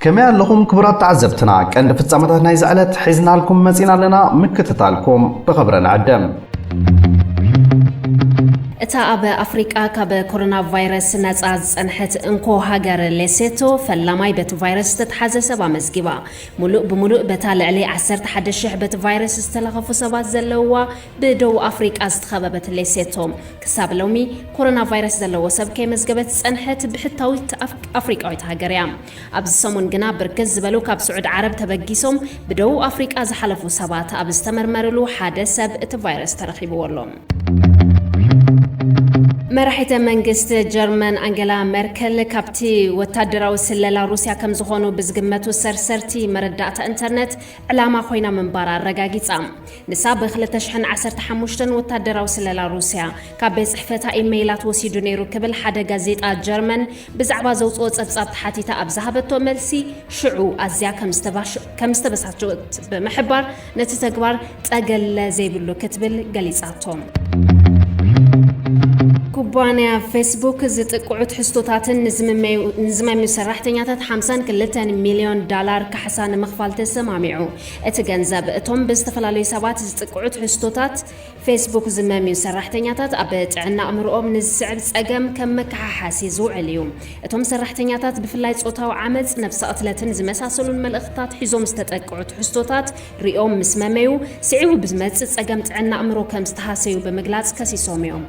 ከመይ ኣለኹም ክቡራት ተዓዘብትና? ቀንዲ ፍጻመታት ናይዚ ዕለት ሒዝናልኩም መጺና ኣለና። ምክትታልኩም ብኽብሪ ንዕድም። እታ ኣብ ኣፍሪቃ ካብ ኮሮና ቫይረስ ነጻ ዝጸንሐት እንኮ ሃገር ሌሴቶ፣ ፈላማይ በቲ ቫይረስ ዝተተሓዘ ሰብ ኣመዝጊባ። ሙሉእ ብሙሉእ በታ ልዕሊ ዓሰርተ ሓደ ሽሕ በቲ ቫይረስ ዝተለኸፉ ሰባት ዘለውዋ ብደቡብ ኣፍሪቃ ዝተኸበበት ሌሴቶ፣ ክሳብ ሎሚ ኮሮና ቫይረስ ዘለዎ ሰብ ከይመዝገበት ዝጸንሐት ብሕታዊት ኣፍ-፣ ኣፍሪቃዊት ሃገር እያ። ኣብዚ ሰሙን ግና ብርክት ዝበሉ ካብ ስዑድ ዓረብ ተበጊሶም ብደቡብ ኣፍሪቃ ዝሓለፉ ሰባት ኣብ ዝተመርመርሉ ሓደ ሰብ እቲ ቫይረስ ተረኺብዎ ኣሎ። መራሒተ መንግስቲ ጀርመን ኣንገላ ሜርከል ካብቲ ወታደራዊ ስለላ ሩስያ ከም ዝኾኑ ብዝግመቱ ሰርሰርቲ መረዳእታ ኢንተርነት ዕላማ ኮይና ምንባራ ኣረጋጊጻ። ንሳ ብ ክልተ ሽሕን ዓሰርተ ሓሙሽተን ወታደራዊ ስለላ ሩስያ ካብ ቤት ጽሕፈታ ኢመይላት ወሲዱ ነይሩ ክብል ሓደ ጋዜጣ ጀርመን ብዛዕባ ዘውጽኦ ጸብጻብ ተሓቲታ ኣብ ዝሃበቶ መልሲ፣ ሽዑ ኣዝያ ከም ዝተባሽ-፣ ከም ዝተበሳጨወት ብምሕባር፣ ነቲ ተግባር ጠገለ ዘይብሉ ክትብል ገሊጻቶ። ኩባንያ ፌስቡክ ዝጥቅዑ ትሕዝቶታትን ንዝምመዩ-፣ ንዝመምዩ ሰራሕተኛታት ሓምሳን ክልተን ሚልዮን ዳላር ካሕሳ ንምኽፋል ተሰማሚዑ። እቲ ገንዘብ እቶም ብዝተፈላለዩ ሰባት ዝጥቅዑ ትሕዝቶታት ፌስቡክ ዝመምዩ ሰራሕተኛታት ኣብ ጥዕና ኣእምሮኦም ንዝስዕብ ጸገም ከም መከሓሓሲ ዝውዕል እዩ። እቶም ሰራሕተኛታት ብፍላይ ጾታዊ ዓመጽ፣ ነብሰ ቅትለትን ዝመሳሰሉን መልእኽትታት ሒዞም ዝተጠቅዑ ትሕዝቶታት ሪኦም ምስ መመዩ፣ ስዒቡ ብዝመጽእ ጸገም ጥዕና ኣእምሮ ከም ዝተሃሰዩ ብምግላጽ ከሲሶም እዮም።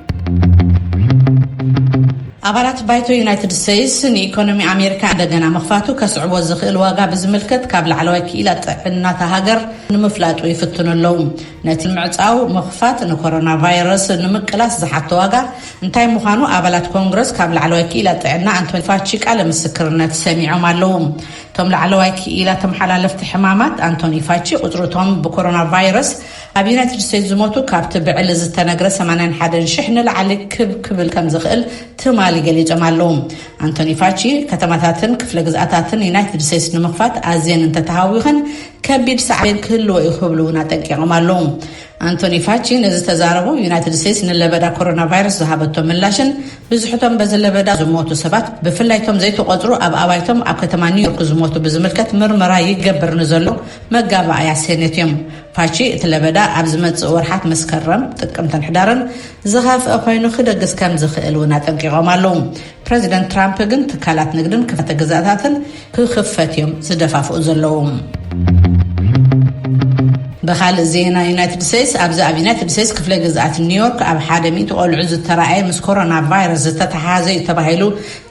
ኣባላት ባይቶ ዩናይትድ ስቴትስ ንኢኮኖሚ ኣሜሪካ እንደገና ምኽፋቱ ከስዕቦ ዝኽእል ዋጋ ብዝምልከት ካብ ላዕለዋይ ክኢላ ጥዕናታ ሃገር ንምፍላጡ ይፍትኑ ኣለዉ። ነቲ ምዕጻው ምኽፋት ንኮሮና ቫይረስ ንምቅላስ ዝሓቶ ዋጋ እንታይ ምዃኑ ኣባላት ኮንግረስ ካብ ላዕለዋይ ክኢላ ጥዕና ኣንቶኒ ፋቺ ቃለ ምስክርነት ሰሚዖም ኣለዉ። እቶም ላዕለዋይ ክኢላ ተመሓላለፍቲ ሕማማት ኣንቶኒ ፋቺ፣ ቁጽሪ እቶም ብኮሮና ቫይረስ ኣብ ዩናይትድ ስቴትስ ዝሞቱ ካብቲ ብዕሊ ዝተነግረ ሰማንያን ሓደን ሽሕ ንላዕሊ ክብ ክብል ከም ዝኽእል ትማሊ ገሊጾም ኣለዉ። ኣንቶኒ ፋቺ፣ ከተማታትን ክፍለ ግዝኣታትን ዩናይትድ ስቴትስ ንምኽፋት ኣዝየን እንተተሃዊኸን ከቢድ ሳዕቤን ክህልዎ እዩ ክብሉ እውን ኣጠንቂቖም ኣለዉ። ኣንቶኒ ፋቺ ነዚ ዝተዛረቡ፣ ዩናይትድ ስቴትስ ንለበዳ ኮሮና ቫይረስ ዝሃበቶ ምላሽን ብዝሕቶም በዚ ለበዳ ዝሞቱ ሰባት፣ ብፍላይ እቶም ዘይተቖጽሩ ኣብ ኣባይቶም ኣብ ከተማ ኒውዮርክ ዝሞቱ ብዝምልከት ምርመራ ይገብር ንዘሎ መጋባእያ ሴኔት እዮም። ፋቺ እቲ ለበዳ ኣብ ዝመጽእ ወርሓት መስከረም፣ ጥቅምትን ሕዳርን ዝኸፍአ ኮይኑ ክደግስ ከም ዝኽእል እውን ኣጠንቂቖም ኣለዉ። ፕረዚደንት ትራምፕ ግን ትካላት ንግድን ክፍተ ግዛታትን ክኽፈት እዮም ዝደፋፍኡ ዘለዉ። ብኻልእ ዜና፣ ዩናይትድ ስቴትስ፣ ኣብዚ ኣብ ዩናይትድ ስቴትስ ክፍለ ግዝኣት ኒውዮርክ ኣብ ሓደ ሚእቲ ቆልዑ ዝተራእየ ምስ ኮሮና ቫይረስ ዝተተሓሓዘ እዩ ተባሂሉ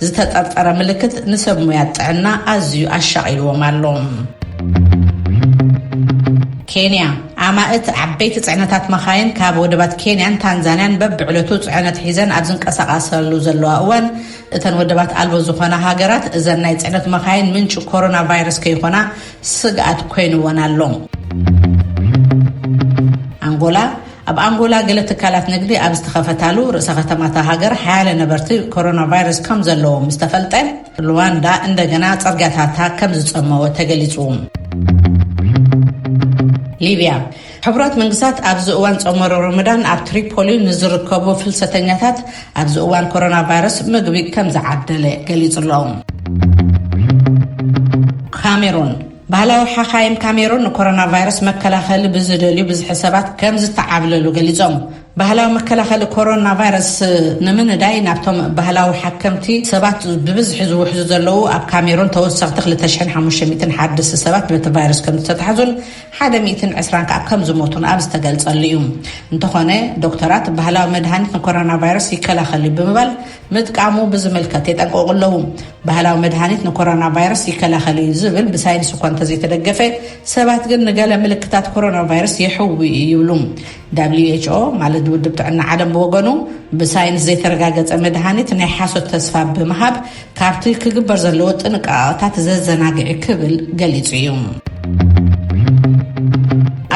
ዝተጠርጠረ ምልክት ንሰብ ሙያ ጥዕና ኣዝዩ ኣሻቒልዎም ኣሎ። ኬንያ፣ ኣማእት ዓበይቲ ጽዕነታት መኻይን ካብ ወደባት ኬንያን ታንዛንያን በብዕለቱ ጽዕነት ሒዘን ኣብ ዝንቀሳቐሳሉ ዘለዋ እዋን፣ እተን ወደባት ኣልቦ ዝኾና ሃገራት እዘን ናይ ጽዕነት መኻይን ምንጪ ኮሮና ቫይረስ ከይኾና ስግኣት ኮይንወን ኣሎ። ኣንጎላ፣ ኣብ ኣንጎላ ገለ ትካላት ንግዲ ኣብ ዝተኸፈታሉ፣ ርእሰ ከተማታ ሃገር ሓያለ ነበርቲ ኮሮና ቫይረስ ከም ዘለዎም ምስ ተፈልጠ፣ ሉዋንዳ እንደገና ጽርግያታታ ከም ዝጸመወ ተገሊጹ። ሊብያ፣ ሕቡራት መንግስታት ኣብዚ እዋን ጾመ ረመዳን ኣብ ትሪፖሊ ንዝርከቡ ፍልሰተኛታት ኣብዚ እዋን ኮሮና ቫይረስ ምግቢ ከም ዝዓደለ ገሊጹ ኣሎ። ካሜሩን፣ ባህላዊ ሓኻይም ካሜሩን ንኮሮና ቫይረስ መከላኸሊ ብዝደልዩ ብዝሒ ሰባት ከም ዝተዓብለሉ ገሊጾም። ባህላዊ መከላኸሊ ኮሮና ቫይረስ ንምንዳይ ናብቶም ባህላዊ ሓከምቲ ሰባት ብብዝሒ ዝውሕዙ ዘለዉ ኣብ ካሜሩን ተወሰኽቲ ክልተ ሽሕን ሓሙሽተ ሚእትን ሓደስቲ ሰባት በቲ ቫይረስ ከም ዝተታሕዙን ሓደ ሚእትን ዕስራን ከኣ ከም ዝሞቱን ኣብ ዝተገልጸሉ እዩ። እንተኾነ ዶክተራት ባህላዊ መድሃኒት ንኮሮና ቫይረስ ይከላኸል እዩ ብምባል ምጥቃሙ ብዝምልከት የጠንቅቑ ኣለዉ። ባህላዊ መድሃኒት ንኮሮና ቫይረስ ይከላኸል እዩ ዝብል ብሳይንስ እኳ እንተዘይተደገፈ፣ ሰባት ግን ንገለ ምልክታት ኮሮና ቫይረስ የሕዊ እዩ ይብሉ። ደብሊው ኤች ኦ ማለት ውድብ ጥዕና ዓለም ብወገኑ፣ ብሳይንስ ዘይተረጋገጸ መድሃኒት ናይ ሓሶት ተስፋ ብምሃብ ካብቲ ክግበር ዘለዎ ጥንቃቐታት ዘዘናግዕ ክብል ገሊጹ እዩ።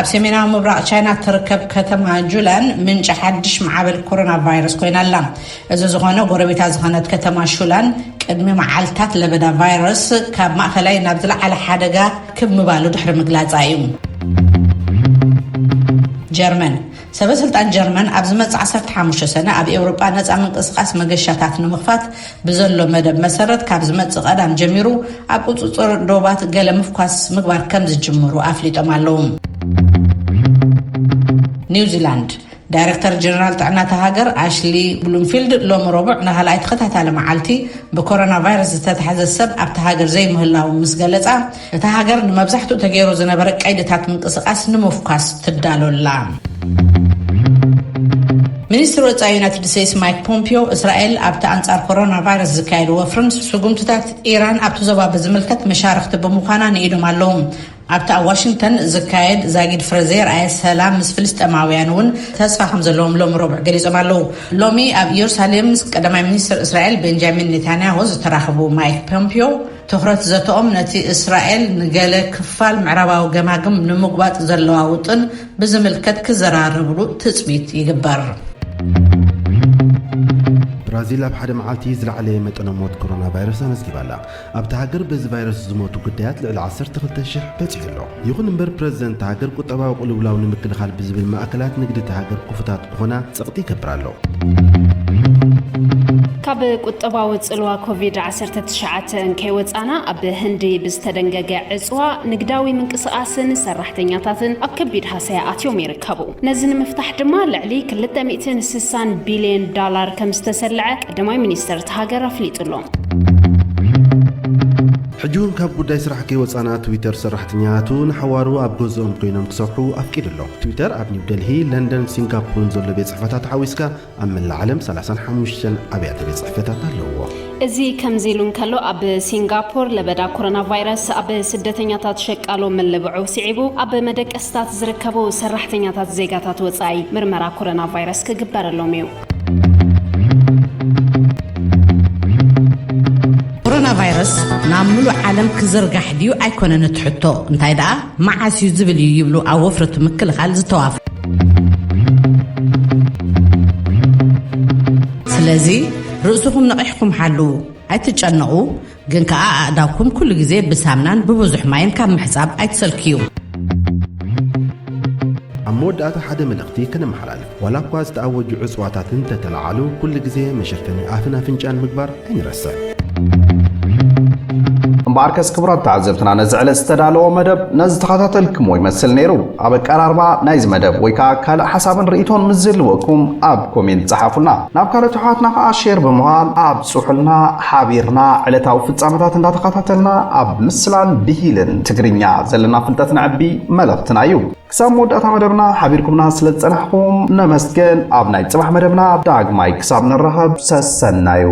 ኣብ ሰሜናዊ ምብራቕ ቻይና እትርከብ ከተማ ጁላን ምንጪ ሓድሽ ማዕበል ኮሮና ቫይረስ ኮይና ኣላ። እዚ ዝኾነ፣ ጎረቤታ ዝኾነት ከተማ ሹላን ቅድሚ መዓልታት ለበዳ ቫይረስ ካብ ማእኸላይ ናብ ዝለዓለ ሓደጋ ክብ ምባሉ ድሕሪ ምግላጻ እዩ። ጀርመን፣ ሰበ ስልጣን ጀርመን ኣብ ዝመጽእ ዓሰርተ ሓሙሽተ ሰነ ኣብ ኤውሮጳ ነጻ ምንቅስቓስ መገሻታት ንምኽፋት ብዘሎ መደብ መሰረት፣ ካብ ዝመጽእ ቀዳም ጀሚሩ ኣብ ቁጽጽር ዶባት ገለ ምፍኳስ ምግባር ከም ዝጅምሩ ኣፍሊጦም ኣለዉ። ኒውዚላንድ፣ ዳይሬክተር ጀነራል ጥዕና እታ ሃገር ኣሽሊ ብሉምፊልድ ሎሚ ረቡዕ ንኻልኣይ ተኸታታሊ መዓልቲ ብኮሮና ቫይረስ ዝተታሕዘ ሰብ ኣብታ ሃገር ዘይምህላዉ ምስ ገለጻ፣ እታ ሃገር ንመብዛሕትኡ ተገይሩ ዝነበረ ቀይድታት ምንቅስቓስ ንምፍኳስ ትዳሎ ኣላ። ሚኒስትሪ ወጻኢ ዩናይትድ ስቴትስ ማይክ ፖምፒዮ፣ እስራኤል ኣብቲ ኣንጻር ኮሮና ቫይረስ ዝካየድ ወፍርን ስጉምትታት ኢራን ኣብቲ ዞባ ብዝምልከት መሻርኽቲ ብምዃና ንኢዶም ኣለዉ። ኣብቲ ኣብ ዋሽንግተን ዝካየድ ዛጊድ ፍረ ዘይረኣየ ሰላም ምስ ፍልስጤማውያን እውን ተስፋ ከም ዘለዎም ሎሚ ረቡዕ ገሊጾም ኣለዉ። ሎሚ ኣብ ኢየሩሳሌም ምስ ቀዳማይ ሚኒስትር እስራኤል ቤንጃሚን ኔታንያሁ ዝተራኸቡ ማይክ ፖምፒዮ፣ ትኹረት ዘተኦም ነቲ እስራኤል ንገለ ክፋል ምዕራባዊ ገማግም ንምጉባጥ ዘለዋ ውጥን ብዝምልከት ክዘራረብሉ ትጽቢት ይግበር። ብራዚል ኣብ ሓደ መዓልቲ ዝለዓለ መጠነ ሞት ኮሮና ቫይረስ ኣመዝጊባ ኣላ። ኣብታ ሃገር በዚ ቫይረስ ዝሞቱ ግዳያት ልዕሊ ዓሰርተ ክልተ ሽሕ በጺሑ ኣሎ። ይኹን እምበር፣ ፕረዚደንት እታ ሃገር ቁጠባዊ ቅልውላው ንምክልኻል ብዝብል ማእከላት ንግዲ እታ ሃገር ክፉታት ክኾና ጸቕጢ ይገብር ኣሎ። ካብ ቁጠባዊ ጽልዋ ኮቪድ ዓሰርተ ትሽዓተ ከይወጻና፣ ኣብ ህንዲ ብዝተደንገገ ዕጽዋ ንግዳዊ ምንቅስቓስን ሰራሕተኛታትን ኣብ ከቢድ ሃሰያ ኣትዮም ይርከቡ። ነዚ ንምፍታሕ ድማ ልዕሊ ክልተ ሚእትን ስሳን ቢልዮን ዳላር ከም ዝተሰልዐ ቀዳማይ ሚኒስትር እታ ሃገር ኣፍሊጡ ኣሎ። ሕጂ እውን ካብ ጉዳይ ስራሕ ከይወጻና፣ ትዊተር ሰራሕተኛታቱ ንሓዋሩ ኣብ ገዝኦም ኮይኖም ክሰርሑ ኣፍቂዱ ኣሎ። ትዊተር ኣብ ኒው ደልሂ፣ ለንደን፣ ሲንጋፖርን ዘሎ ቤት ጽሕፈታት ሓዊስካ ኣብ መላእ ዓለም ሰላሳን ሓሙሽተን ኣብያተ ቤት ጽሕፈታት ኣለዎ። እዚ ከምዚ ኢሉ እንከሎ፣ ኣብ ሲንጋፖር ለበዳ ኮሮና ቫይረስ ኣብ ስደተኛታት ሸቃሎ መለብዑ ስዒቡ፣ ኣብ መደቀስታት ዝርከቡ ሰራሕተኛታት ዜጋታት ወጻኢ ምርመራ ኮሮና ቫይረስ ክግበረሎም እዩ። ኮሮና ቫይረስ ናብ ምሉእ ዓለም ክዝርጋሕ ድዩ ኣይኮነን እቲ ሕቶ፣ እንታይ ደኣ መዓስ እዩ ዝብል እዩ ይብሉ ኣብ ወፍርቱ ምክልኻል ዝተዋፍ። ስለዚ ርእስኹም ነቒሕኩም ሓልዉ፣ ኣይትጨነቑ፣ ግን ከኣ ኣእዳውኩም ኩሉ ግዜ ብሳምናን ብብዙሕ ማይን ካብ ምሕጻብ ኣይትሰልክዩ። ኣብ መወዳእታ ሓደ መልእኽቲ ከነመሓላልፍ። ዋላ እኳ ዝተኣወጁ ዕጽዋታት እንተተለዓሉ፣ ኩሉ ግዜ መሸፈኒ ኣፍን ኣፍንጫን ምግባር ኣይንረስዕ። እምበኣርከስ ክቡራት ተዓዘብትና፣ ነዚ ዕለት ዝተዳለወ መደብ ነዚ ተኸታተልክሞ ይመስል ነይሩ። ኣብ ኣቀራርባ ናይዚ መደብ ወይ ከዓ ካልእ ሓሳብን ርእይቶን ምስ ዝህልወኩም ኣብ ኮሜንት ጸሓፉልና። ናብ ካልኦት ኣሕዋትና ከዓ ሼር ብምባል ኣብጽሑልና። ሓቢርና ዕለታዊ ፍጻመታት እንዳተኸታተልና ኣብ ምስላን ብሂልን ትግርኛ ዘለና ፍልጠት ነዕቢ መልእኽትና እዩ። ክሳብ መወዳእታ መደብና ሓቢርኩምና ስለ ዝጸናሕኩም ነመስገን። ኣብ ናይ ጽባሕ መደብና ዳግማይ ክሳብ ንራኸብ ሰሰናዩ።